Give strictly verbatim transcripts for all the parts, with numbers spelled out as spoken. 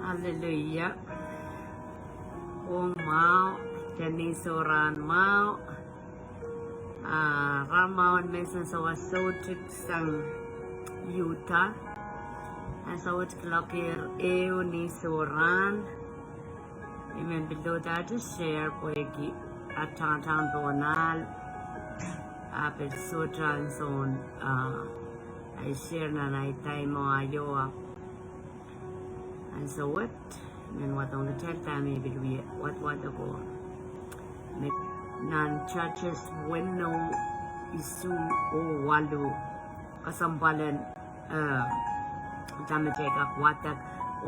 Hallelujah. Oh, mwahu, Denise, oh rahn mwahu. Ah, rahn mwahu en menseng, soh, soutik sang Utah. Ah, soutik lokaia ehu ni sohrahn. I men pil dohdaht share pwehki ah tangatang pohn ahl. Ah, pil sohte ansoun, ah, I share nan ai time o aio ah. Ansou wet, I men wadohng kitail dahme I pil wie wadawad ko. Me nan Judges weneu, isuh oh waluh. Kesempwal en, eh, dahme kitail kak wadek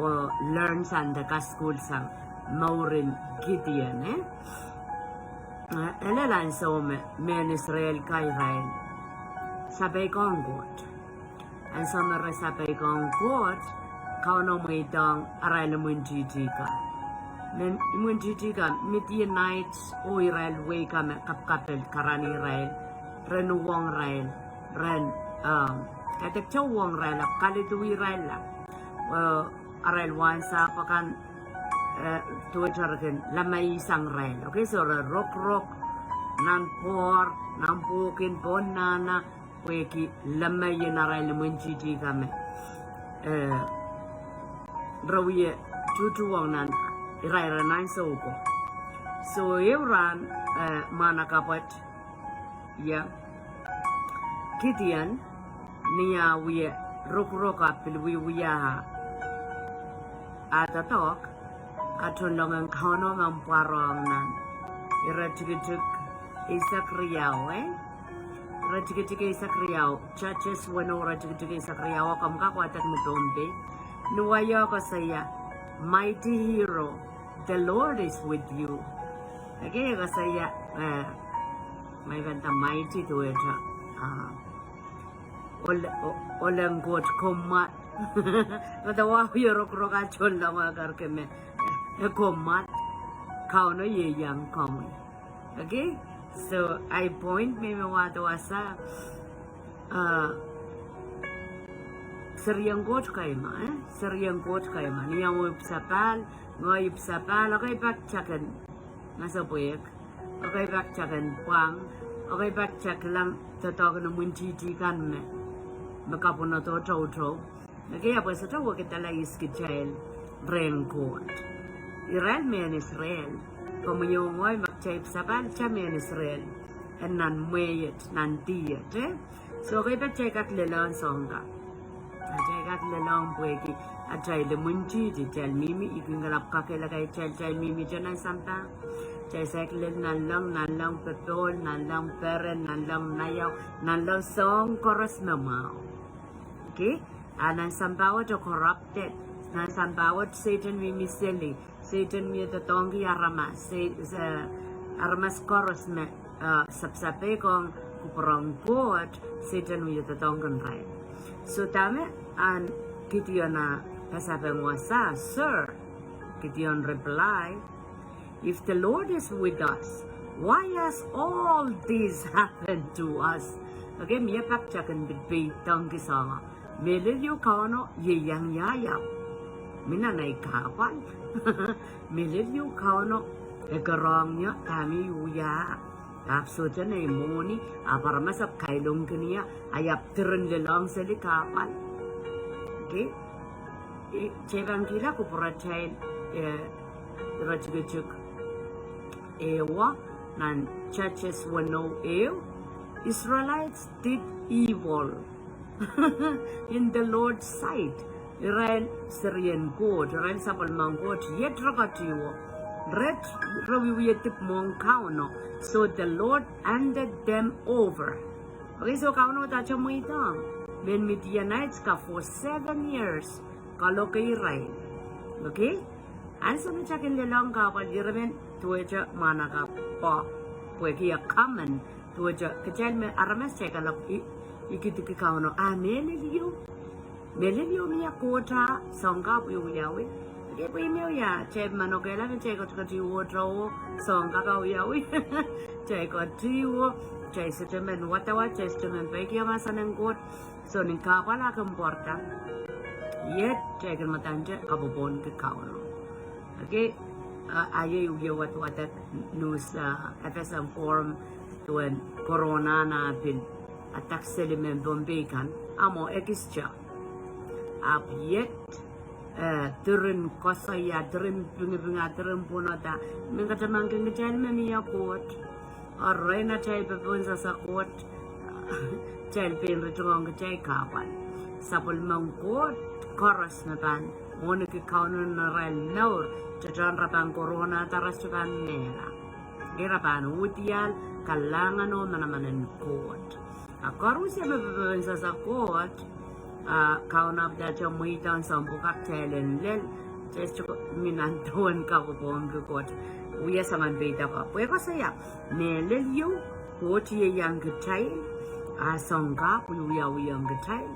oh learn sang de kasukuhl sang mouren Gideon, eh? Eh, elel ansou me mehn Israel kak irail sapeikohng Koht. Ansou me re sapeikohng Koht, Kauno mweidohng arail imwintihti kan. Mehn imwintihti kan, Midianite oh irail wehi kan me kapkapel karanih irail, ren uhwong irail, ren, um, kaidehkte uhwong irail, ahpw kalidui irail la. Eh, arail wahnsahpw akan, eh, duwehte re kin lamaisang irail. Okay, so re rokorok nan pwoar, nan pwukin pohn nahna, pwehki lamaien arail imwintihti kan me, eh, re wie tuhtuhwong nan irair en ansou ko. So, ehu rahn, eh, mwahnakapw wet, ia, Gideon, ni ah wie rokorok ahpw pil wiewia ah doadoahk, ah tohnleng en Kauno men pwarohng nan iretikitik eisek riau, eh? Iretikitik eisek riau, Judges weneu, iretikitik eisek riau, komw kak wadek ni Pohnpei. Ni wai o koasoia, mighty hero, the Lord is with you. Okay, koasoia, eh, mai pahn nda mighty duwehte, ah, ohl-, o-, ohl en Koht komw mwahd. Nda wa wie rokorok ah tohnleng o, kar keme, eh, komw mwahd. Kauno ieiang komwi. Okay? So, ai point me I men wahdo wasa, ah, serien Koht kaima, eh? Serien Koht kaima. Ni ah ngehi ipwsapahl, ngehi ipwsapahl, okay, pak taken. Ngasepwehk. Okay, pak taken pwang. Okay, pak takilang doadoahk en imwintihti kan me, me kapwunod oh toutou. Okay, ahpw e sohte wekidala ihs kitail rehn Koht. Irail mehn Israel. Komwi oh ngehi, ma kitail ipwsapahl, kitail mehn Israel. En nan mwehi et, nan dih et, eh? So, okay, pak kitail kak lelohng soahng ka. Kitail kak lelohng pwehki atail imwintihti, kitail mihmi, I kin kalap kakehlaka kitail, kitail mihmihte nan sampah. Kitail saik lel nanleng, nanleng popohl, nanleng peren, nanleng naiau, nanleng soahng koaros me mwahu. Okay? Ah, nan sampah wet e corrupted. Nan sampah wet Sehdan mihmi seli. Sehdan mie doadoahngki aramas. Se-, se-, aramas koaros me, ah, sapsapeikohng kupwuren Koht, Sehdan wie doadoahngki irail. So dahme ahn Gideon ah pasapeng wasa, sir? Gideon reply, if the Lord is with us, why has all this happened to us? Okay, mie pak taken pil peidohngki soahngo. Mehlel ieu Kauno ieiang ie ahpw mi nan ei kahpwal. Mehlel ieu Kauno e kerehng ie dahme I wia. Ahpw sohte nei mwohni, ahpw aramas ahpw kailongkin ie, a I ahpw diren lelohng seli kahpwal. Okay? I, kitail pahn kihla kupwuratail, eh, iretikitik ehu, nan Judges weneu ehu, Israelites did evil in the Lord's sight. Irail serien Koht, irail sapwellimen Koht, iet re ketiwo. Ret, re wiewia dipw mwohn Kauno. So the Lord handed them over. Okay, so Kauno dahte mweidohng? Mehn Midianite ka for seven years kaloke irail. Okay? Ansou me kitail kin lelohng kahpwal, ire men duwehte mwahnakapwo, pwehki e common, duwehte kitail me aramas kitail kalap i-, ikidiki Kauno, ah, mehlel ieu. Mehlel ieu mie Koht ah soahng ka wiawi. Okay, pwe me wia, kitail manokehla me kitail ketiket ieu oh towe, soahng ka wiawi. Kitail ketiwo, kitail sohte men wadawad, kitail sohte men peikiong mahsen en Koht. So ni kahpwal ah kin pwarada. iet, kitail kin mwadangete kapwopwohnki Kauno. Okay, a, a iei wie wadwadek news, a, FSM forum, duwen corona nan pil attack seli mehn Pohnpei kan, a mwo ekis teh. Ahpw iet, eh, diren koasoia, diren pingipinga, diren pwunodahte, men katamankin kitail me mie Koht. Eri atail pepehm sasa Koht, kitail pein ritingohng kitail kahpwal. Sapwellimen Koht koaros me pahn mwohniki Kauno nan arail mour, tehtehn re pahn corona, re sohte pahn mehla. Ira pahn uhdiahl kalahngan oh manaman en Koht. A koaros me pepehm sasa Koht, a, Kauno ahpw dahte mweidohng soahng pwukat kitail en lel, kitail sohte mi nan dewen kapwopwohnki Koht. Wia soangen peidek ko. Pwe koasoia, mehlel ieu, Koht ieiang kitail, a soang kak wiwiawi ong kitail,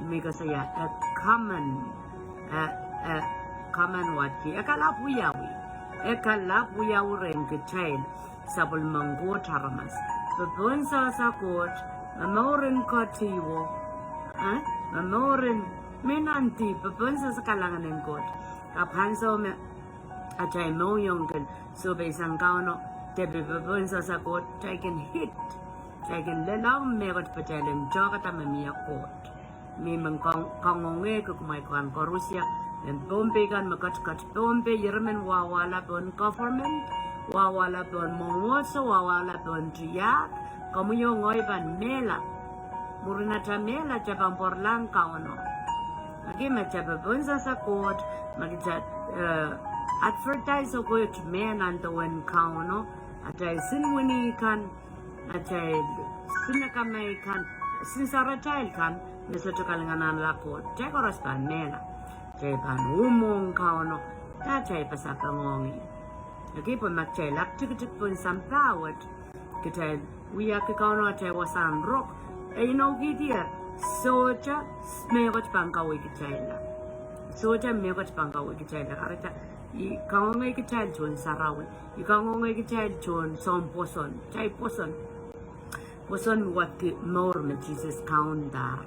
me koasoia, a common, a, a common what ki, a kalap wiawi, a kalap wiawi rehn kitail. Sapwellimen Koht aramas. Pepehm sasa Koht, me mouren kotiwo, eh? Me mouren, me nan dihp, pepehm sasa kalahngan en Koht. Ahpw ansou me atail mohngiong kin sohpeisang Kauno, de pil pepehm sasa Koht, kitail kin hit. Kitail kin lelohng mehkot pwe kitail en tehkada me mie Koht. Me I men kang, kangoangehki kumwail kan koaros, mehn Pohnpei kan me ketiket Pohnpei, ira men wawala pohn government, wawala pohn mwomwohdiso, wawala pohn tiahk, komwi oh ngehi pahn mehla. Mwurin atail mehla, kitail pahn pwaralahng Kauno. Aki me kitail pepehm sasa Koht, me kitail, eh, advertise Koht me nan dewen Kauno, atail sin wini kan, atail sin akamai kan, sin sarawi atail kan, me sohte kalinganahla Koht, kitail koaros pahn mehla. Kitail pahn uhmwohng Kauno, dahme kitail pasapeng ong ih. Aki pwe ma kitail aktikitik pohn sampah wet, kitail wiahki Kauno atail wasahn rok, e inoukihdier, sohte mehkot pahn kaweid kitailla. Sohte mehkot pahn kaweid kitailla. Kahrehda, I kangoangei kitail tohn sarawi. I kangoangei kitail tohn soahng pwoson, kitail pwoson. Pwoson wadki mour me Sises kaunda.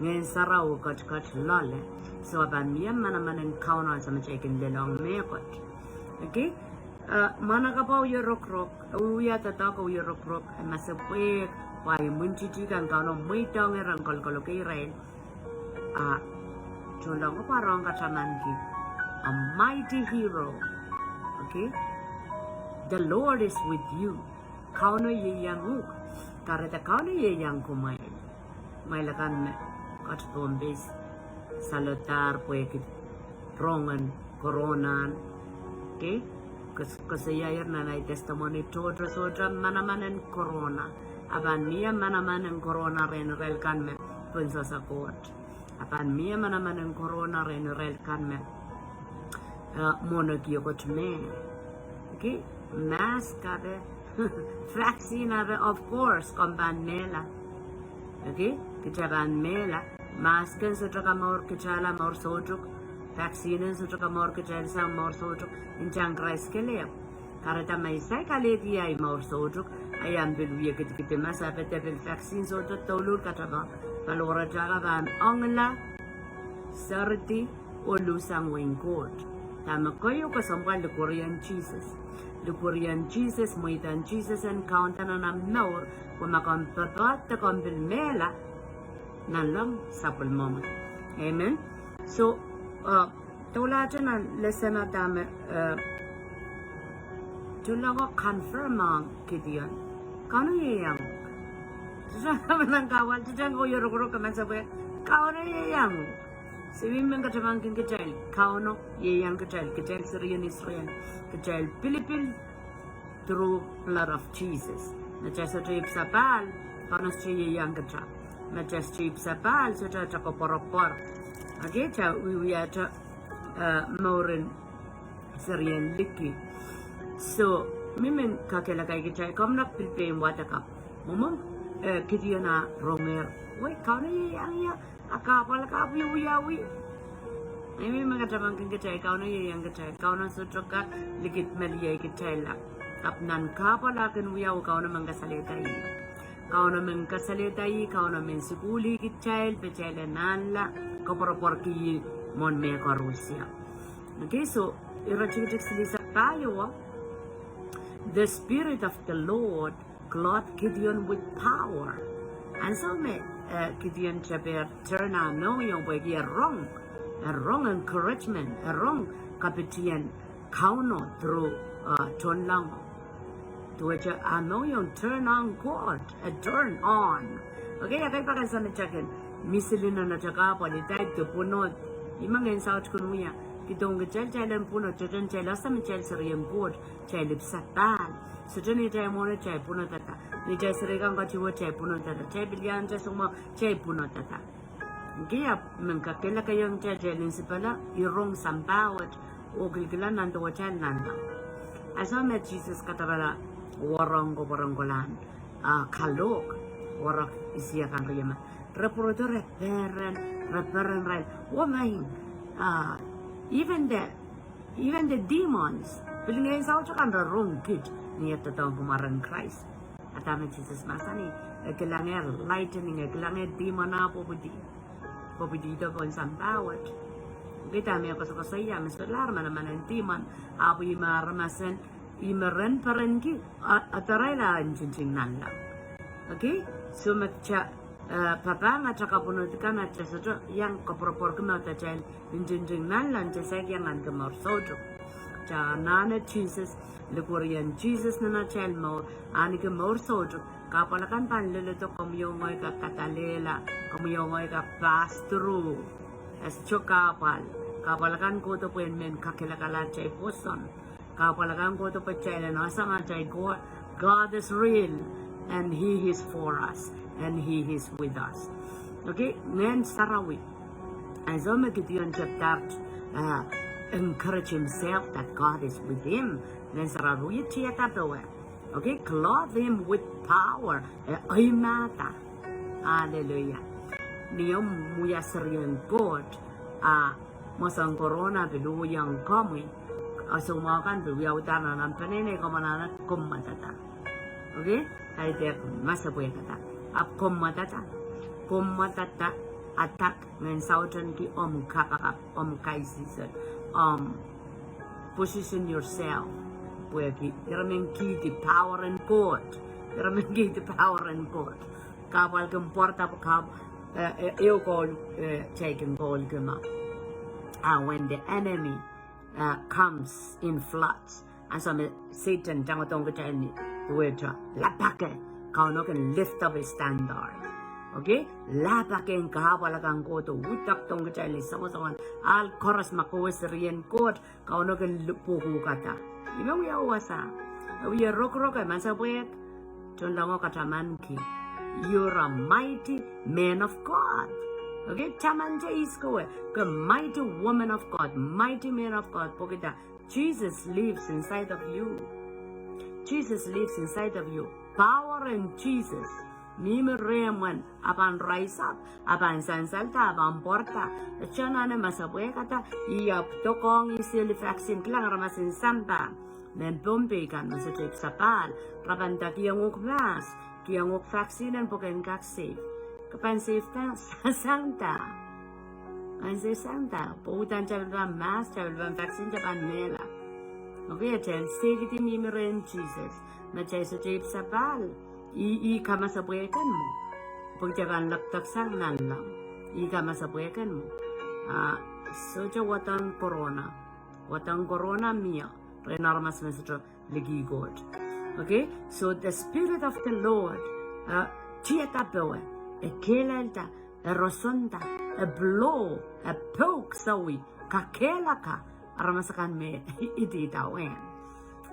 Ngehn Sarawi ketiket loale. So e pahn mie manaman en Kauno ansou me kitail kin lelohng mehkot. Okay? Eh, mwahnakapw wie rokorok, eh, wie doadoahk, wie rokorok, eh, masepwehk, pwe imwintihti kan Kauno mweidohng irail en kolokol irail. Ah, tohnleng pwarohng katamanki. A mighty hero. Okay? The Lord is with you. Kauno ieiang uhk. Kahrehda Kauno ieiang kumwail. Kumwail akan me kat Pohnpei salohdar pwehki rongen corona. Okay? Koasoiaier nan ahi testimony tohto sohte manaman en corona. A pahn mie manaman en corona rehn irail kan me pepehm sasa Koht. A pahn mie manaman en corona rehn irail kan me, eh, mwohniki Koht me. Okay? Mask ape, vaccine ape, of course, komw pahn mehla. Okay? Kitail pahn mehla. Mask en sohte kamour kitailla mour soutuk. Vaccine en sohte kamour kitail sang mour soutuk. Ntahn Krais kelehpw. Kahrehda ma I saik alehdi ahi mour soutuk, I ahpw pil wie kidikidimah, sapwede pil vaccine sohte douluhl katapan, paliwaratail pahn ongla, seridi, oh luhsang wehin Koht. Dahme keieu kesempwal, likwerien Sises. Likwerien Sises, mweidohng Sises en kaunda nan omw mour, pwe ma komw popohd de komw pil mehla, nanleng sapwellimomwi. Amen. So, uh, doulahte nan lesson a dahme, uh, tohnleng confirm ong Gideon. Kauno ieiang. Sohte nan kahpwal, sohte nan kowe rokorok, masepwehk, Kauno ieiang. So I men katamankin kitail, Kauno ieiang kitail, kitail serien Israel, kitail pilipil, through blood of Jesus. Ma kitail sohte ipwsapahl, Kauno sohte ieiang kitail. Ma kitail sohte ipwsapahl, sohte atail koapworopwor. Okay, kitail wiewia atail, eh, mouren serien liki. So, I men kakehlaka kitail, komw nap pil pein wadek ahpw. Mwomwen, eh, Gideon a rongehr. Wei, Kauno ieiang ia. A kahpwal kak wiawi. I men katamankin kitail, Kauno ieiang kitail, Kauno sohte kak likidmeliei kitailla. Ahpw nan kahpwal akan wiawi Kauno men kasalehda ih. Kauno men kasalehda ih, Kauno men sukuhlih kitail, pwe kitail en anahne koapworopworki ih mwohn mehkoaros. Okay, so ire tikitik silihsek pahieu, the Spirit of the Lord clothed Gideon with power. Ansou me, eh, Gideon teper turn ah mohngiong pwehki e rong, e rong encouragement, e rong kapitien Kauno through, eh, tohnlengo. Duwehte ah mohngiong turn on God, eh, turn on. Okay, ekei pak en soangen takin, misili nan atail kahpwal, ih dipwunod. Ih me ngehn saut kin wia. Kidohng kitail, kitail en pwunod, sohte kitail ese me kitail serien Koht, kitail ipwsapahl. Sohte ni atail mwohn atail pwunodada. Ni atail serihkan katiwet atail pwunodada. Kitail pil iang atail soumwahu atail pwunodada. Okay, ahpw men kakehlakahng kitail, kitail en sipala, ih rong sampah wet, oh kilkilang nan duwen atail nanleng. Ansou me Sises kadapala, warehng ko, warehng kolahn, ah, kalohk, warehng isiakan riemen. Re pwurodo, re peren, re peren irail. Oh my, ah, even the, even the demons, pil ngehn saut kan re rong kid, ni e doadoahngki mwaren Krais. A dahme Sises mahsanih, e kilang lightning, e kilang demon ah pwopwidi. Pwopwidihdo pohn sampah wet. Okay, dahme e koasokoasoia me solahr manaman en demon, ahpw ih me aramas en, ih me ren perenki, a, a darail ah ntingting nanleng. Okay, so me kitail, eh, papahng atail kapwunod kan, atail sohte iang koapworopworki me atail ntingting nanleng, kitail saik iang ahneki mour soutuk. Kitail anahne Sises, likwerien Sises nan atail mour, ahneki mour soutuk. Kahpwal akan pahn leledo, komwi oh ngehi kak kadallehla, komwi oh ngehi kak pass through. E sohte kahpwal. Kahpwal akan kohdo pwe en men kakehlakahla atail pwoson. Kahpwal akan kohdo pwe kitail en asang atail Koht. God is real, and He is for us, and He is with us. Okay, Ngehn Sarawi. Ansou me Gideon tepdart, uh, encourage himself that God is with him, Ngehn Sarawi tiada powe. Okay, clothe him with power. E eimahda. Hallelujah. Ni omw wia serien Koht, a, mwohn corona pil uhwong komwi, a soumwahu kan pil wiawi, dahme nan peneinei komw anahne komw mwadada. Okay? Kaidehk masepwehkada. Ahpw komw mwadada. Komw mwadada, attack, ngehn saut en ki omw kapakap, omw kaisihsol, omw position yourself. Pwehki ira men kihdi power en Koht. Ira men kihdi power en Koht. Kahpwal kin pwarada pwe kap, eh, eh, ehu koul, eh, takin koul kima. Ah, when the enemy, uh, comes in floods, ansou me Satan tangodohng kitail ni, duwehte lapake, Kauno kin lift up his standard. Okay? Lapake en kahpwal akan kohdo, uhdahn dohng kitail ni soangosoangen ahl koaros me kohwei serien Koht, Kauno kin pwukoahkada. Ih me wia wasa. E wia rokoroko, masepwehk, tohnlengo katamanki. You're a mighty man of God. Okay, tamante ihs kowe, ke mighty woman of God, mighty man of God. Pwehki da, Jesus lives inside of you. Jesus lives inside of you. Power in Jesus. Mihmi rehmw, e pahn rise up, e pahn sansalda, e pahn pwarada. E sohte anahne masepwehkada, ih ahpw doadoahk ih seli vaccine, kilang aramas en sampah. Mehn Pohnpei kan me sohte ipwsapahl, re pahn nda kihong uhk mask, kihong uhk vaccine en pwuken kak safe. Ke pahn safe da, sang da. Ansou sang da, pwe uhdahn kitail pahn mask, kitail pahn vaccine, kitail pahn mehla. Okay, kitail safety mihmi rehn Jesus. Me kitail sohte ipwsapahl, ih, ih kamasepwehken mwo. Pwe kitail pahn lapdek sang nanleng. Ih kamasepwehken mwo. Ah, sohte wadohng corona. Wadohng corona mie rehn aramas me sohte likih Koht. Okay, so the Spirit of the Lord, uh, tiada powe, e kehlailda, e roson da, e blow, e pouk sawi, kakehlaka aramas akan me idida wehn.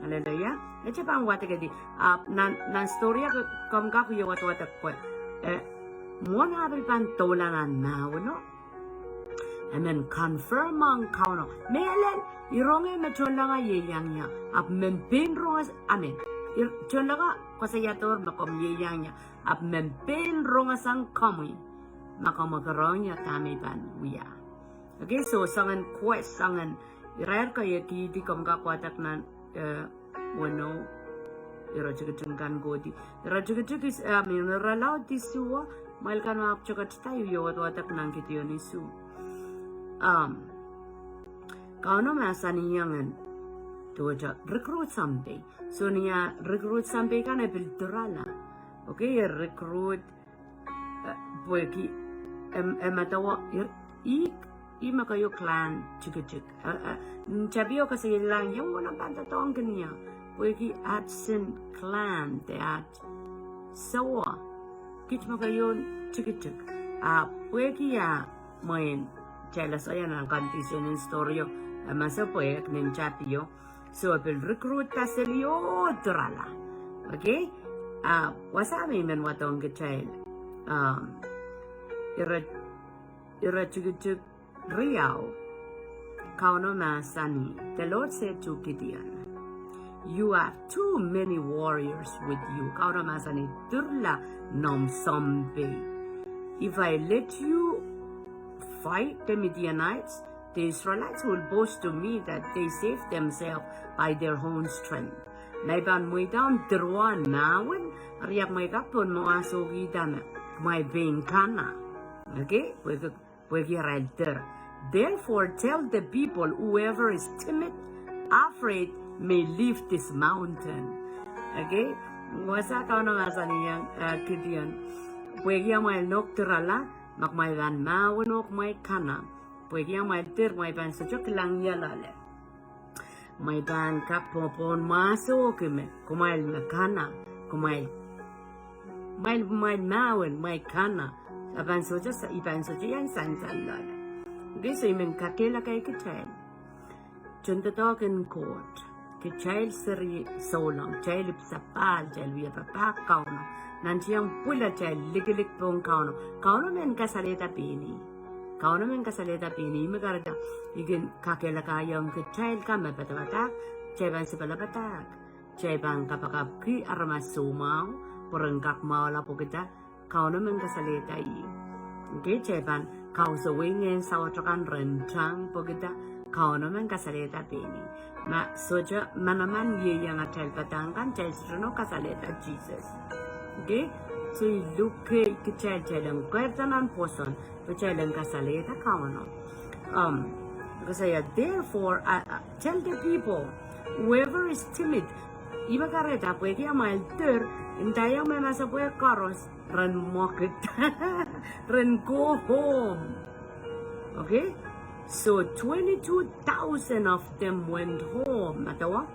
Hallelujah. E sohte pahn wadekedi, ah, nan, nan story ah ke, komw kak wie wadawadek pwe, eh, mwohn ah pil pahn doula nan mahweno, e men confirm ong Kauno. Mehlel, I rong me tohnleng ieiang ie, ahpw men pein rong, I mean, I, tohnleng koasoiahdohr me komw ieiang ie, ahpw men pein rong sang komwi ma komw kin rong ie dahme I pahn wia. Okay, so soangen quest, soangen irair ke kihdi, komw kak wadek nan, eh, weneu, ire tikitik kan kohdi. Ire tikitik is, I mean, ire laud isuh, mwail kan me ahpw tiket da, I wie wadawadek nan Gideon isuh. Um, Kauno mahsanihong en duwehte recruit sampei. So ni ah recruit sampei kan e pil dirala. Okay, e recruit, eh, pwehki, em, em, medewe, ih, ih, ih me keieu clan tikitik. Eh, eh, tapio koasoiailehr iang wahn pahn doadoahngkin ie. Pwehki aht clan, de aht sowa. Kiht me keieu tikitik. Ah, pwehki ah, mwein, kitail ese nan condition en story o, eh, masepwehk nin tapio. So, e pil recruit paseli oh dirala. Okay? Ah, wasa me I men wadohng kitail. Um, ire, ire tikitik riau. Kauno mahsanih, the Lord said to Gideon, "You have too many warriors with you." Kauno mahsanih, dirala noumw sounpei. "If I let you fight the Midianites, the Israelites will boast to me that they saved themselves by their own strength." Ma I pahn mweidohng dirwahn mahwen, eri ahpw mwein kak pahn mwahsohkihda me, mwein pein kana. Okay? Pwehki, pwehki irail dir. "Therefore tell the people, whoever is timid, afraid, may leave this mountain." Okay? Wasa Kauno mahsanihong, eh, Gideon. Pwehki amwail nohk dirala, ma kumwail pahn mahwen oh kumwail kana. Pwehki amwail dir, kumwail pahn sohte kilang ie loale. Kumwail pahn kak pahn mwahsohki me, kumwail me kana, kumwail, kumwail, kumwail mahwen, kumwail kana. I pahn sohte sa-, I pahn sohte iang sansal loale. Okay, so I men kakehlaka kitail. Tohndoadoahk en Koht. Kitail seri souleng, kitail ipwsapahl, kitail wia papah Kauno. Nantihong pwil atail likilik pohn Kauno. Kauno men kasalehda pein ih. Kauno men kasalehda pein ih, me kahrehda I kin kakehlakaiong kitail kan me padapadahk, kitail pahn sipala padahk. Kitail pahn kapakapki aramas soumwahu, pwe ren kak mwahula pwehkihda Kauno men kasalehda ih. Okay, kitail pahn kausawih ngehn sawatok kan ren tang pwehkihda Kauno men kasalehda pein ih. Ma sohte manaman ieiang atail padahk kan, kitail sohte nohk kasalehda Sises. Okay, so I luke kitail, kitail en keirda nan pwoson, pwe kitail en kasalehda Kauno. Um, koasoia, therefore, uh, uh, tell the people, whoever is timid, ih me kahrehda pwehki amwail dir, ndaiong me masepwehk koaros ren mwekid. Ren go home. Okay? So twenty-two thousand of them went home. Medewe,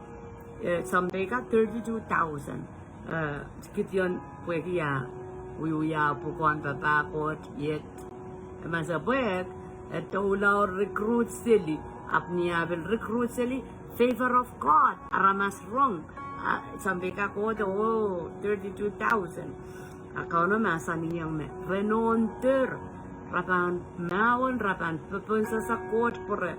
eh, sounpei ka thirty-two thousand. Eh, Gideon pwehki ah wiewia pwukoahn papah Koht iet. E masepwehk, e doula recruit seli. Ahpw ni ah pil recruit seli, favor of God, aramas rong. Ah, sounpei ka kohdo, oh, thirty-two thousand. Ah, Kauno mahsanihong me, re nohn dir, re pahn mahwen, re pahn popohn sasa Koht pwe re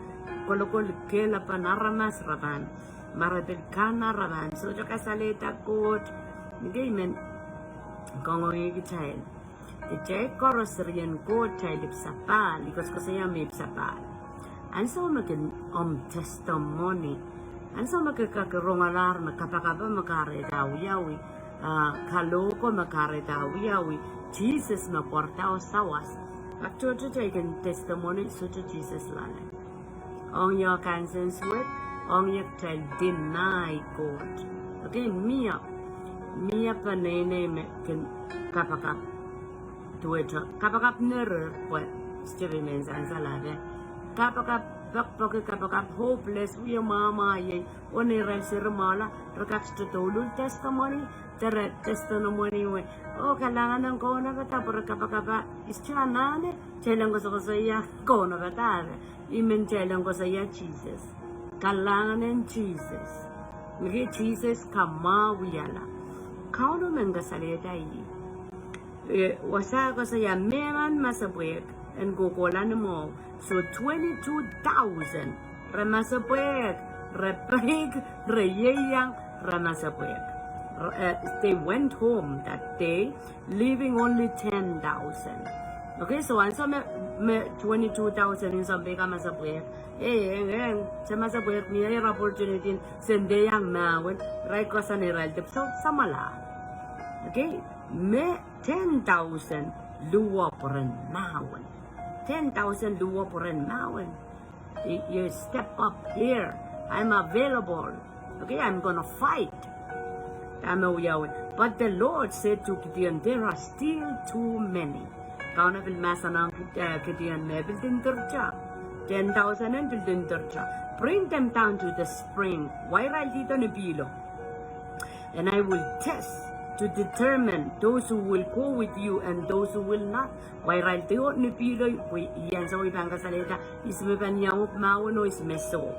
kolokol kehlapen aramas, re pahn, ma re pil kana, re pahn sohte kasalehda Koht. Okay, I men kangoange kitail. Kitail koaros serien Koht kitail ipwsapahl, I koasokoasoia me ipwsapahl. Ansou me kin, om, testimony. Ansou me ke kak rongalahr me kapakap me kahrehda wiawi, ah, kalohko me kahrehda wiawi, Sises me pwarada oh sawas. Pak tohto kitail kin testimony sohte Sises loale. Ong ie kansensuwed, ong ie kitail deny Koht. Okay, mie, mie peneinei me kin kapakap. Duwehte kapakap nerir pwe, Stephen men sansal ahpw kapakap, pekpeki kapakap, hopeless, wie mwamwahiei, oh neirail seri mwahula, re kak sohte douluhl testimony, de re testimony we, oh, kalahngan en kaunopada pwe re kapakap, ah, I sohte anahne, kitail en koasokoasoia kaunopada, I men kitail en koasoia Sises. Kalahngan en Sises. Okay, Sises kamwahuiala. Kauno men kasalehda ih. Eh, wasa koasoia mehmen masepwehk en kohkohla ni mwahu. So twenty-two thousand. Re masepwehk, re peik, re ieiang, re masepwehk. Re, eh, they went home that day, leaving only ten thousand. Okay, so ansou me, me twenty-two thousand en sounpei ka masepwehk. Eh, eh, eh, se masepwehk, mie opportunity, se ndaiong mahwen, irail koasoanehdi irail dipwisou samwala. Okay, me ten thousand luhwe pwe ren mahwen. Ten thousand luhwo pwuren mahwen. You, you step up here. I'm available. Okay, I'm gonna fight. Dahme wiawi. But the Lord said to Gideon, "There are still too many." Kauno pil mahsanihong Gid-, eh, Gideon me pil din dirta. Ten thousand en pil din dirta. "Bring them down to the spring." Wa irail dihdo ni pihlo. "And I will test to determine those who will go with you and those who will not." Wa irail dihdo ni pihlo, pwe I ansou I pahn kasalehda ihs me pahn iang uhk mahwen oh ihs me soh.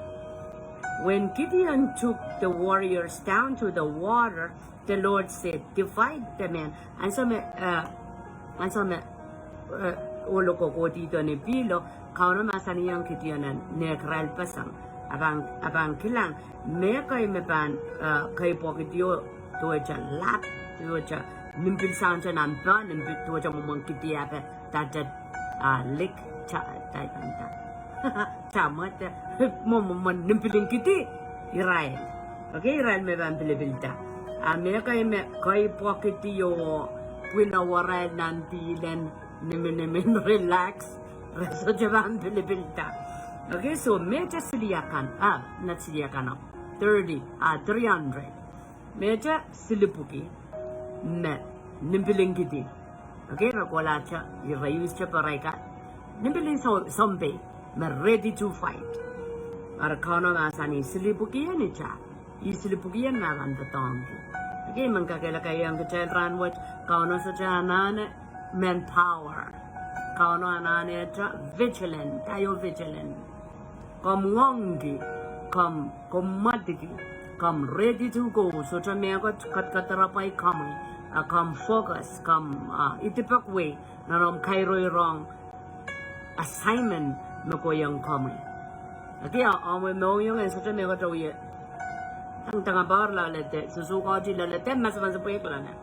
When Gideon took the warriors down to the water, the Lord said, "Divide the men." Ansou me, eh, ansou me, eh, ohl oko dihdo ni pihlo, Kauno mahsanihong Gideon en nehkirail pasang. A pahn, a pahn kilang, mehkei me pahn, eh, kei pwekidi oh duwehte lap, duwehte nimbil soahng te nan pah, nimbil duwehte mwomwen kidi ape, dahte, ah, lik, ta, ta, ta, ta. Tamwete, mwomwen, mwomwen nimbil kidi, irail. Okay, irail me pahn pilipilda. A mehkei me kei pwekidi oh pwilowarail nan pihl en niminimin relax. Re sohte pahn pilipilda. Okay, so mehte siliakan, ah, not siliakan, oh, thirty, ah, three hundred. Mehte silipwuki me nimbil kidi. Okay, re kohla te, ire use te pwe re kak nimbil soh, sohmpei, me ready to fight. Eri Kauno mahsanih silipwuki en ita. Ih silipwuki en me pahn doadoahngki. Okay, I men kakehlaka iang kitail rahnwet, Kauno sohte anahne mehn power. Kauno anahnehte vigilant, aio vigilant. Komw ngoangki, komw, komw mwadiki, komw ready to go, sohte mehkot kadkadorapwei komwi, a komw focus, komw, ah, idipek wei, nan omw kairoirohng assignment me kohiong komwi. Okay, a, a omw mohngiong en sohte mehkot wie. Tang, tangapar loalede, susuhkoti loalede, masamasepwehk loalede.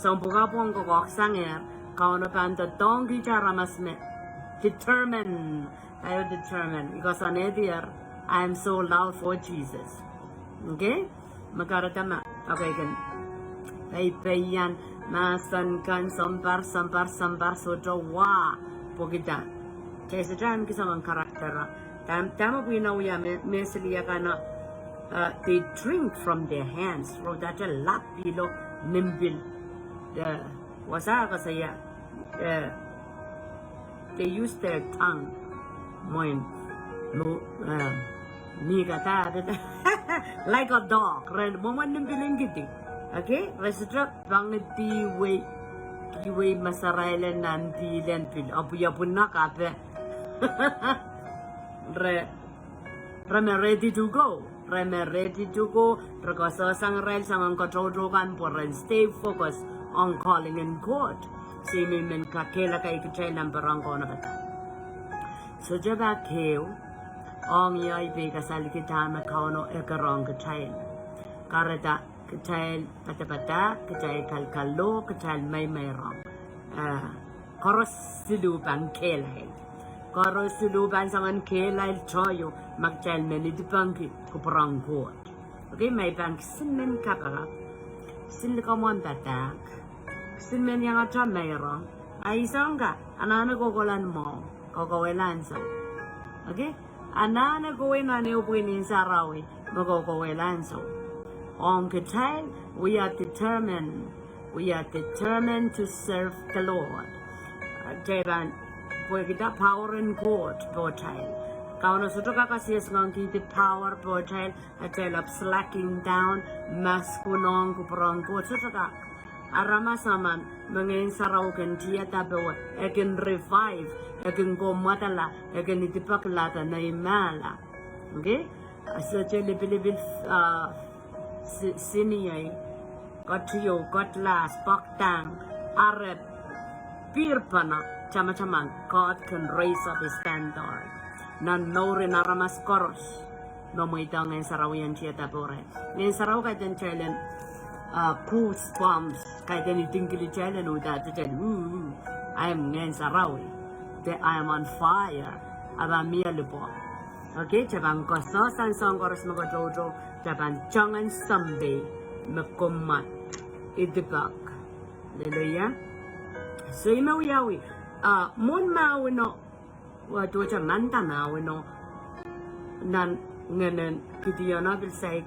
Soangen pwukat pwong kokohk sangehr, Kauno pahn doadoahngki aramas me determine, aio determine, I koasoanehdier, I am sold out for Jesus. Okay? Me kahrehda ma, okay, kin. Pei, peian, mahsen kan, sounpar, sounpar, sounpar, sohte wa, pwehki dah. Kitail sohte ahneki soangen character. Dahme, dahme pwihn wia me, me siliakan, uh, they drink from their hands. Ro dahte lap pihlo nimbil. Eh, wasa koasoia, eh, they use their tongue. Mwein, no, eh, ni kata, like a dog, right? Mwomwen nimbil kidi. Okay? Re sohte pangidi wei, wei masarail en nan pihl en pil. Apwapwunok ape. Re, re me ready to go. Re me ready to go. Re koasoasoang irail soangen katoutou kan pwe ren stay focus ong calling en Koht. Se I men kakehlaka kitail nan pwurehng Kauno padahk. Sohte pak ehu, ong iei pwe I kasalkihda me Kauno ekerohng kitail. Kahrehda kitail padapadahk, kitail kalkalo, kitail meimeirong. Ah, koaros siluh pahn kehlail. Koaros siluh pahn soangen kehlail tohto, ma kitail men idipangki kupwur en Koht. Okay, ma I pahn kisin men kapakap, kisin likamw en padahk, kisin men iangete meirong, a I soang ka, anahne kohkohla mwahu, kohkohwei ansou. Okay? Anahne kohwei nan ehu pwihn en sarawi, me kohkohwei ansou. Ong kitail, we are determined. We are determined to serve the Lord. Kitail pahn pwekida power en Koht pohtail. Kauno sohte kak kasiasingkihdi power pohtail, atail ahpw slacking down, maskun ong kupwur en Koht, sohte kak. Aramas emen, me Ngehn Sarawi kin tiada powe, e kin revive, e kin kommwadala, e kin idipakilada nei mahla. Okay? A sohte lipilipil, ah, si-, seniei, ketieu, kedlahs, poakdahng, arep, pihr pahn, tamataman, God can raise up a standard. Nan mouren aramas koaros. Noumw ida Ngehn Sarawi en tiada pohrail. Ngehn Sarawi kaidehn kitail en, ah, goosebumps, kaidehn idingkihla kitail en uhdahn kitail, ooh, ooh, I am Ngehn Sarawi. Te, I am on fire. Ahpw mie lipwo. Okay, kitail pahn koasoasoan soahng koaros me katoutou, kitail pahn tangen sounpei, me kommwad, idipek. Hallelujah. So I men wiawi, ah, mwohn mahweno, Wa duwehte manda mahweno nan ngehnen Gideon o pil saik.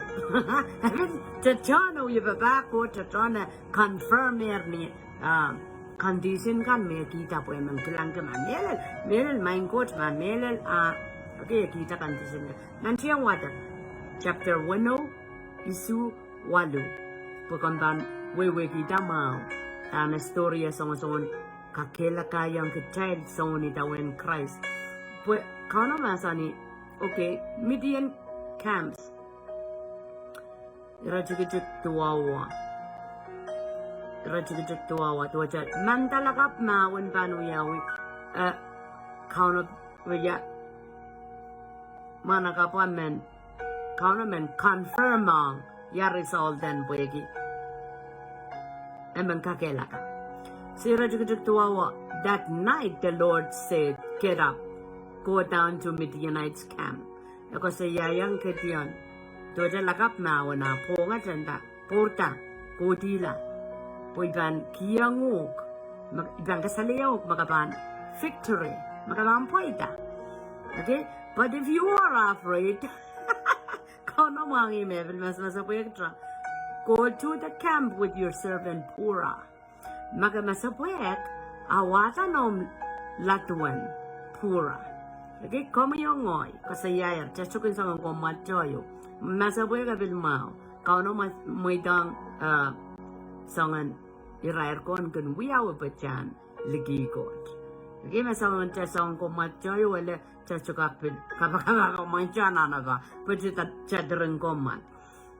Pil tetohn oh ie pahpa Koht tetohn confirm-er ni, ah, condition kan me e kihda pwe e men kilangki ma mehlel, mehlel maing Koht ma mehlel, ah, okay, e kihda condition kan. Nan Tiahk Wadek, chapter wenou, isuh, waluh. Pwe komw pahn wehwehkihda mwahu dahme story e songosong kakehlakaiong kitail soun idawehn Krais. Pwe Kauno mahsanih, okay, Midian camps. Iretikitik duwau. Iretikitik duwau, duwehte manda lakapw mahwen pahn wiawi, eh, Kauno, ia, mwahnakapwa men, Kauno men confirm-ong ia result en pwehki e men kakehlaka. Sehse iretikitik duwau, that night the Lord said, "Get up, go down to Midianites' camp." E koasoiaiong Gideon, duwehte lakapw mahwen ah pwongada, pwourda, kohdihla, pwe I pahn kihong uhk, ma, I pahn kasalehiong uhk ma ke pahn victory, ma ke pahn pweida. Okay? But if you are afraid, Kauno mwahngih me pil masamasepwehkte, go to the camp with your servant Purah. Ma ke masamasepwehk, a wahda noumw laduwen Purah. Okay, komwi oh ngehi, koasoiaier, tetikin soangen komw mwadohng. Masamasepwehk e pil mwahu. Kauno mwe, mweidohng, eh, soangen irair ko en kin wiawi pwe kitail en likih Koht. Okay, ma soangen te soangen komw mwadohng, ele te sukapil kapakap, kapakap, mwein kitail anahne pahn, pwe te, te diren komw mwahl.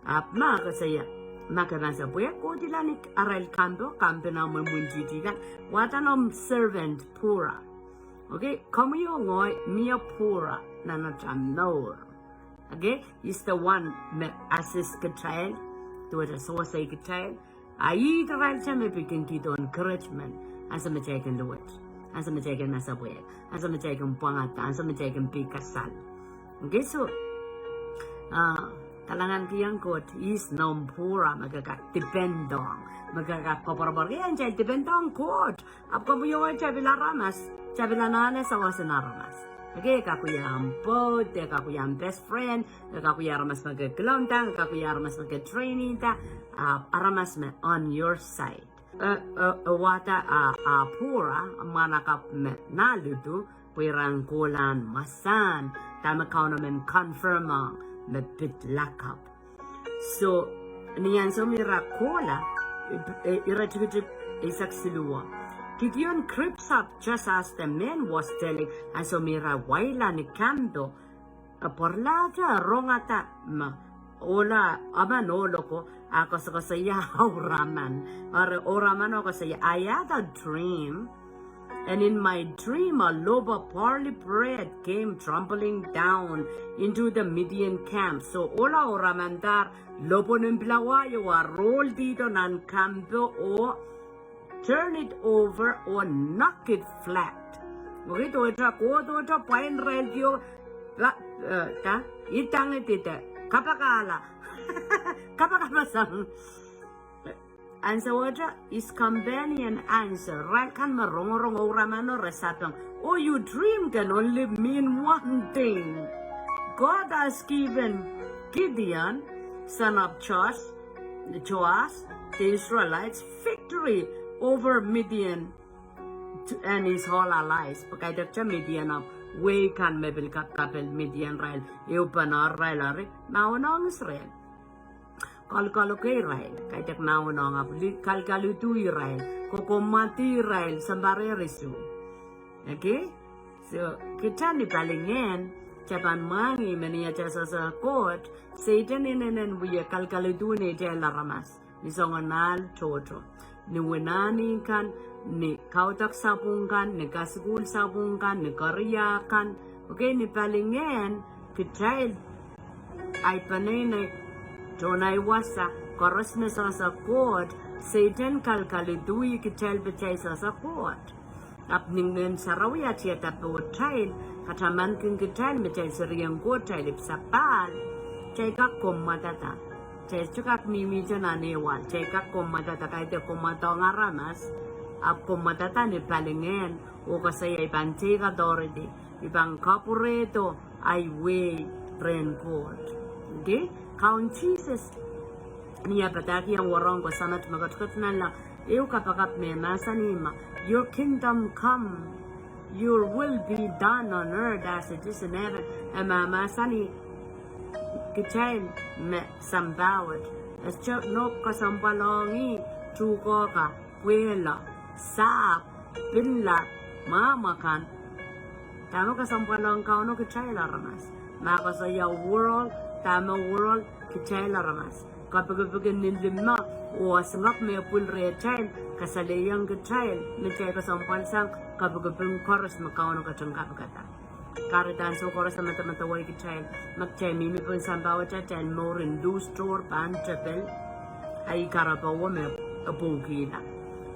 Ahpw ma koasoia, ma ke masamasepwehk, kohdihla ni arail kampo, kampo nan imwintihti kan, wahda noumw servant Purah. Okay, komwi oh ngehi, mie Purah nan atail mour. Okay, he's the one me assist kitail, duwehte sewese kitail. A ih irail te me pil kin kihdo encouragement, ansou me kitail kin luwet, ansou me kitail kin masamasepwehk, ansou me kitail kin pwangada, ansou me kitail kin pil kasal. Okay, so, ah, kalahngan kihong Koht, is noumw Purah, me ke kak depend-ong, me ke kak koapworopworki, en kitail depend-ong Koht. Ahpw komwi oh ngehi, kitail pil aramas, kitail pil anahne sawas en aramas. Okay, e kak wia omw pwoud, e kak wia omw best friend, e kak wia aramas me ke kilang da, e kak wia aramas me ke train-i da, ah, aramas me on your side. Eh, eh, eh, wahda, ah, ah, Purah, mwahnakapw me nah lidu, pwe ira en kohlahng mahsen, dahme Kauno men confirm-ong, me pid lakapw. So, ni ansou me ira kohla, eh, eh, iretikitik eisek siluh. Gideon creeps up just as the man was telling, ansou me ira waila ni kampo, e pwaralahte rongada me ohla emen ohl oko, a koasokoasoia Ouraman. Eri Ouraman o koasoia, I had a dream. And in my dream, a loaf of barley bread came tumbling down into the Midian camp. So, ohla Ouraman dahr lohpwon en pilawa ieu a roll-ihdo nan kampo oh turn it over or knock it flat. Okay, duwehte kohdohte pwain irail kio, ka, eh, ka, idangete, kapakala, kapakapasang. Ansou wet, his companion answer, irail kan me rongorong Ouraman o re sapeng, oh, your dream can only mean one thing. God has given Gideon, son of Joash, Joash, the Israelites, victory over Midian to, and his whole allies. Pwe kaidehkte Midian ahpw wehi kan me pil kapkapel Midian irail, ehu pahn irail eri mahwenohng Israel. Kalkaloke irail, kaidehk mahwenohng, ahpw li, kalkaludu irail, kokommwadi irail, sounpar isuh. Okay? So, kitail ni palingehn, kitail pahn mwahngih me ni atail sehse Koht, Sehdan inenen wie kalkaludu neitail aramas ni soangen ahl tohto. Ni wenihmw kan, ni kaudok sapwung kan, ni kasukuhl sapwung kan, ni koaros kan. Okay, ni palingehn, kitail, ahi peneinei, tohn ahi wasa, koaros me sehse Koht, Sehdan kalkaludu kitail pwe kitail sehse Koht. Ahpw ni Ngehn Sarawi a tiada pohtail, katamankin kitail me kitail serien Koht, kitail ipwsapahl, kitail kak kommwadada. Kitail sohte kak mihmihte nan ehu ahl, kitail kak kommwadada, kaidehk kommwadohng aramas, ahpw kommwadada ni palingehn, oh koasoia I pahn take authority, I pahn kapwurehdo ahi wehi rehn Koht. Okay? Kaun Sises, ni eh padahkihong wahnpoaron kosonned me ketiket nanleng, ehu kapakap me mahsanih me, "Your kingdom come, your will be done on earth as it is in heaven." E mahmahsanih kitail me sampah wet. E sohte nohk kesempwal ong ih tuhke ka, pwehla, sahpw, pinlap, mwamwa kan. Dahme kesempwal ong Kauno? Kitail aramas. Ma koasoia world, dahme world? Kitail aramas. Kapikipik en limau, oh singek me pwil rehtail, kasalehiong kitail me kitail kesempwalsang kapikipik koaros me Kauno ketin kapikada. Kahrehda ansou koaros e medemedewe kitail me kitail mihmi pohn sampah wet, atail mour en luhs, tohr, pahn tepel. Ahi kahrepe me e pwungkihla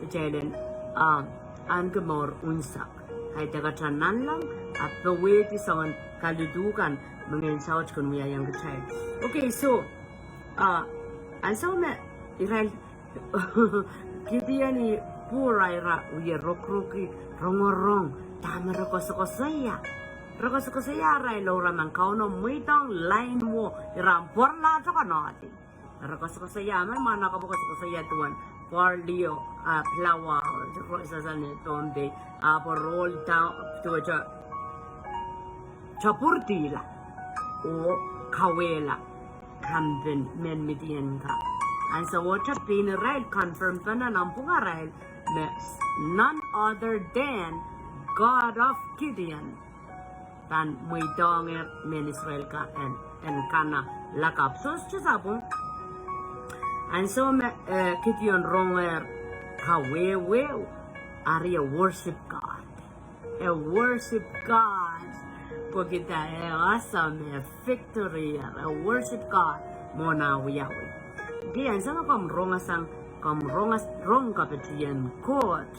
kitail en, ah, ahneki mour unsek. Kaidehkte nanleng, ahpw powehdi soangen kalidukan me Ngehn Saut kin wiahiong kitail. Okay, so, ah, ansou me irail Kidion oh Pura ira wie rokorokih, rongorong dahme re koasokoasoia. Re koasokoasoia arail ouraman. Kauno mweidohng lain wo, ira pwaralahte konohdi. Re koasokoasoia, me mwahnakapwo koasokoasoia duwen barley oh, ah, flour, ro sasani Pohnpei, ah, pwe roll down, duwehte tepwurdihla oh kawehla campin mehn Midian ka. Ansou wet pein irail confirm pene nan pwungarail me none other than God of Gideon pahn mweidohngehr mehn Israel ka en, en kana lakapw. Sohte sapwung. Ansou me, eh, Kidion rongehr kawehwe, ari e worship God. E worship God. Pwehki e awesome, e victory, e worship God mwohn ah wiawi. Di ansou me komw rong sang, komw rong, rong kapitien Koht,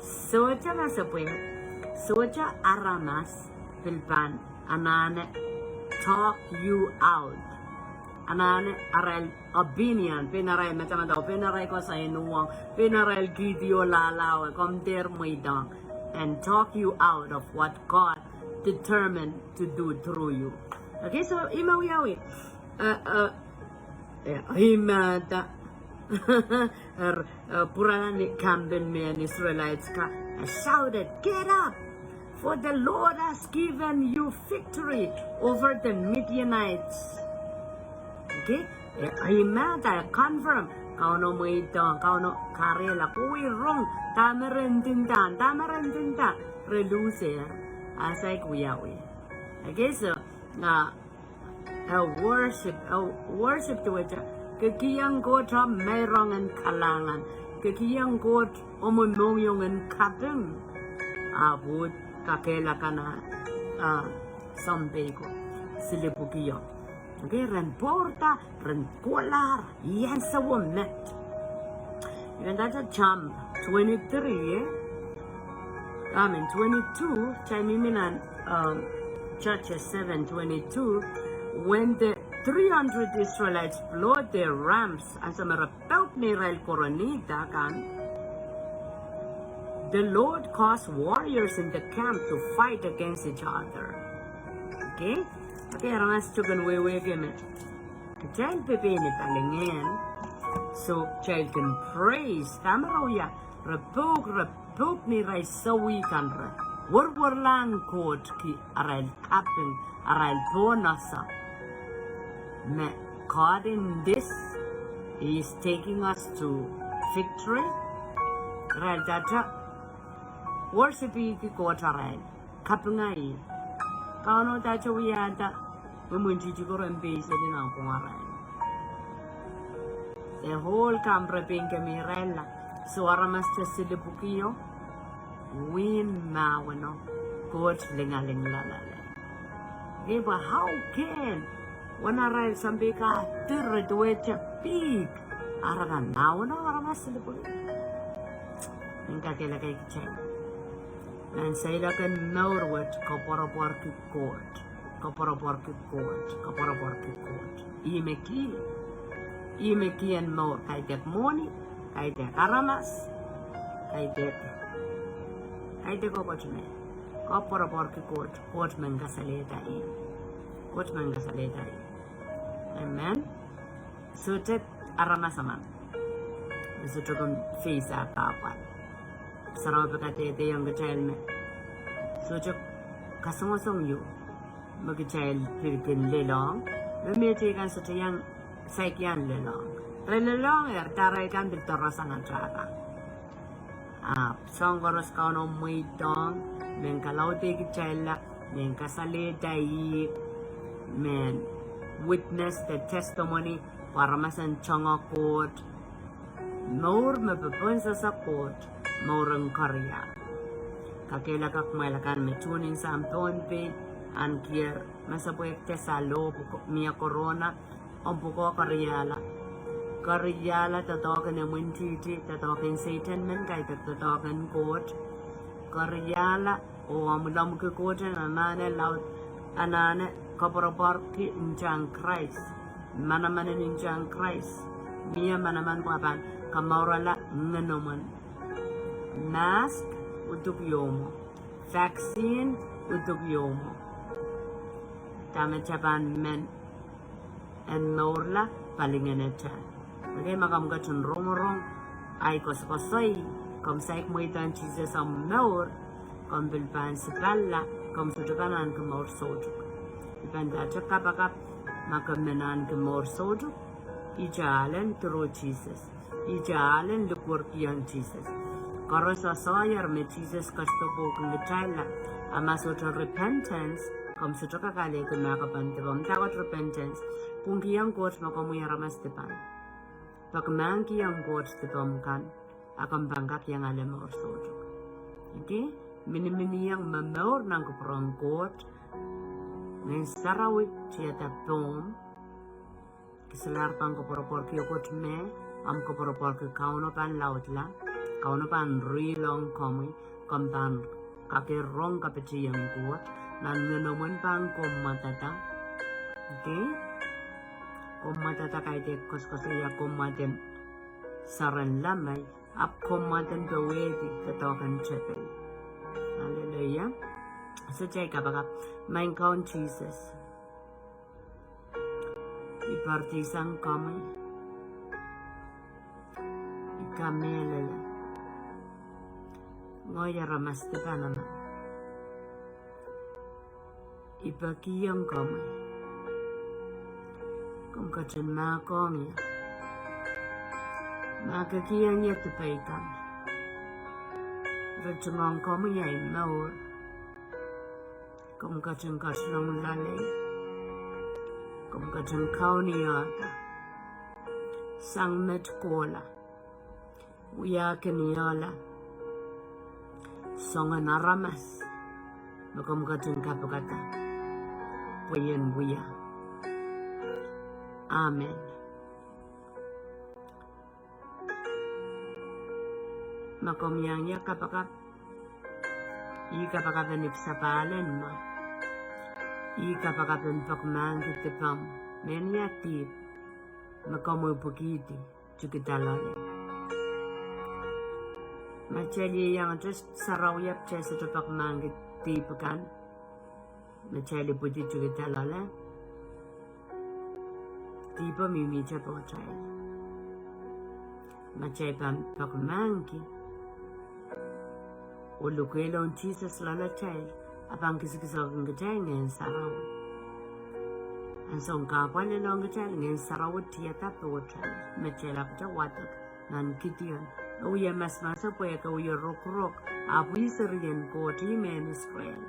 sohte masepwehk, sohte aramas pil pahn anahne talk you out. Anahne arail opinion, pein arail medemedewe, pein arail koasoai en uhwong, pein arail kihdi oh lahlahwe, komw dehr mweidohng and talk you out of what God determined to do through you. Okay, so ih me wiawi, eh, eh, eh, ih me da, er, eh, pwurala ni campin mehn Israelites ka, eh, shouted, "Get up, for the Lord has given you victory over the Midianites." Okay? Eh, ih me da, confirm. Kauno mweidohng, Kauno kahrehla, kohwei rong, dahme re ndinda, dahme re ndinda, re lusehr. A saik wiawi. Okay, so, ah, eh, worship, eh, worship duwehte kekihong Koht omw meirong en kalahngan, kekihong Koht omw mohngiong en kaping. Ahpw kakehlakana, ah, sounpei ko, silipwukio. Okay, ren pwourda, ren kohla, ih ansou me met. Even that Psalm twenty-three, eh? I mean, twenty-two, kitail mihmi nan, um, Judges seven twenty-two, when the three hundred Israelites brought their rams, ansou me re pouk neirail koronihda kan, the Lord caused warriors in the camp to fight against each other. Okay? Okay, aramas, kitail kin wehwehki me kitail pepehm ni palingehn, so kitail kin praise, dahme re wia, re pouk, re pouk neirail sowi kan, re werwerlahng Koht ki arail kaping, arail pohnese. Me God in this, He is taking us to victory. Irail dahte worship-ki Koht arail, kapinga ih. Kauno dahte wiahda, mwomwen titi ko ren peiseli nan pwungarail. The whole camp re pein kemehirailla. So aramas te silipwukio, wehin mahweno, Koht lingaling loalale. Ngehi pwe how can, wen arail sounpei ka, dir duwehte pihk, a re pahn mahweno aramas silipwukio. Nin kakehlaka kitail. Nan seiloak en mour wet, koapworopworki Koht, koapworopworki Koht, koapworopworki Koht. Ih me kih, ih me kih en mour, kaidehk mwohni, kaidehk aramas, kaidehk, kaidehk kokotume. Koapworopworki Koht, Koht men kasalehda ih. Koht men kasalehda ih. Amen. Sohte aramas emen me sohte kin face ah kahpwal. Sarawi pil kadehdehiong kitail me sohte kasongosong ieu me kitail pil kin lelohng, me mehteikan sohte iang saik iang lelohng. Re lelohngehr, dahre kan pil doaroasang atail kan. Ahpw soahng koaros Kauno mweidohng, mehn kalaudehkitailla, mehn kasalehda ih, mehn witness the testimony, pwe aramas en tungoal Koht, mour me popohn sasa Koht, mour en koaros. Kakehlaka kumwail akan me tune in sang Pohnpei, ahn kier, masepwehk de saloh, pwe mie corona, omw pwukoa koaros. Koaros doadoahk en imwintihti, doadoahk en Sehdan men kaidehk doadoahk en Koht. Koaros, oh omw lomwki Koht en anahne laud, anahne koapworopworki ntahn Krais. Manaman en ntahn Krais. Mie manaman pwe pahn kamourala ngenomwen. Mask, uduk ieu mwo. Vaccine, uduk ieu mwo. Dahme kitail pahn men en mourla, palingehn atail. Okei, ma komw ketin rongorong ahi koasokoasoi, komw saik mweidohng Sises omw mour, komw pil pahn sipalla, komw sohte pahn ahneki mour soutuk. I pahn dahte kapakap, ma komw men ahneki mour soutuk, ihte ahlen through Sises. Ihte ahlen likwerkiong Sises. Koaros soasoaier me Sises ketido pwoukin kitailla, a ma sohte repentance, komw sohte kak alehdi mahk pahn dipomw. Dahkot repentance? Pwungkihong Koht me komwi aramas dipan. Pekimahkihong Koht dipomw kan, a komw pahn kak iang ale mour soutuk. Okei? Miniminiong momour nan kupwuren Koht, Ngehn Sarawi tiada pohmw, kiselahr pahn koapworopworki Koht me, omw koapworopworki Kauno pahn laudla, Kauno pahn rilohng komwi, komw pahn kakehr rong kapitieng Koht, nan ngenomwen pahn kommwadada. Okei? Kommwadada kaidehk koasokoasoia kommwaden saren lamai, ahpw kommwaden powehdi doadoahk en tepel. Aleluia. Sohte I kapakap, Maing Kaun Sises, I poaridi sang komwi. I kamehlele, ngehi aramas dipan emen. I pekihong komwi. Komw ketin mahkohng ie. Mahkikihong ie dipei kan. Ritingohng komwi ahi mour. Komw ketin ketilong loalei. Komw ketin kaunopada sang met kohla, wiahkin iehla, soangen aramas me komw ketin kapikada pwe ien wia. Amen. Ma komw iang ie kapakap, ih kapakap en ipwsapahl en mwo, ih kapakap en pekimahkki dipomw, mehnia dihp me komw ipwikihdi tikida loale. Ma kitail ieiang te sarawi ahpw kitail sohte pekimahkki dihp kan me kitail ipwidi tikida loale, dihpo mihmihte pohtail. Ma kitail pahn pekimahkki oh lukehlong Sises loalatail, a pahn kisakisoakin kitail Ngehn Sarawi. Ansou me kahpwal lelohng kitail, Ngehn Sarawi tiada pohtail, me kitail ahpwete wadek nan Kidion. E wie masamaso pwehki e wie rokorok, ahpw ih serien Koht, ih mehn Israel.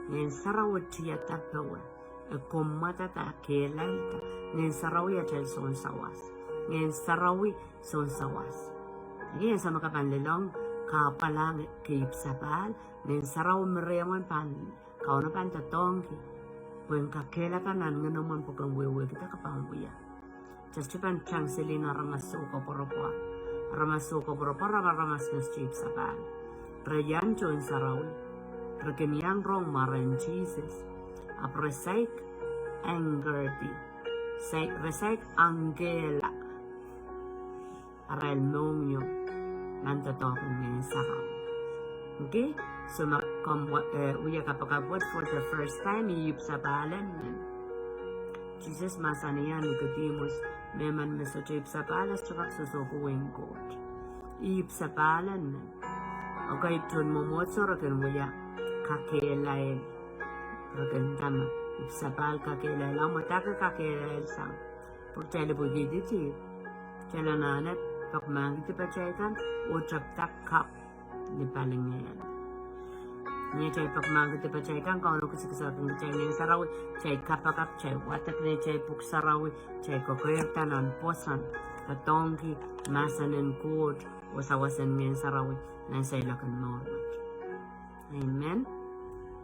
Ngehn Sarawi tiada powe, e kommwadada, kehlailda. Ngehn Sarawi atail sounsawas. Ngehn Sarawi sounsawas. Okei, ansou me ke pahn lelohng kahpwal, ke ipwsapahl, Ngehn Sarawi merehmen pahn, Kauno pahn doadoahngki, pwe en kakehlaka nan ngenomwen pwe ken wehwehkida ke pahn wia. Kitail sohte pahn tang seli nan aramas koapworopwor. Aramas koapworopwor, aramas me sohte ipwsapahl. Re iang tohn sarawi, re kin iang rong mwaren Sises, ahpw re saik angerdi, saik, re saik angkehla arail mohngiong nan doadoahk en Ngehn Sarawi. Okei? So ma komw, eh, wia kapakap wet for the first time, ih ipwsapahl en men. Sises mahsanih Nicodemus, mehmen me sohte ipwsapahl e sohte kak sohsohki wehin Koht. Ih ipwsapahl en men. Okay, tohn mwomwohdiso re kin wia kakehlail. Re kin dahme? Ipwsapahl, kakehlail. Ahmw idahki kakehlail sang? Pwe kitail ipwikihdi dihp. Kitail anahne peki mahkikihdi pahtail kan oh tepda kapw ni palingehn. Ni atail peki mahkikihdi pahtail kan, Kauno kisakisakin kitail Ngehn Sarawi, kitail kapakap, kitail wadek neitail pwuhk sarawi, kitail kekeirda nan pwoson, doadoahngki mahsen en Koht oh sawas en Ngehn Sarawi nan seiloak en mour wet. Amen.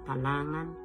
Kalahngan.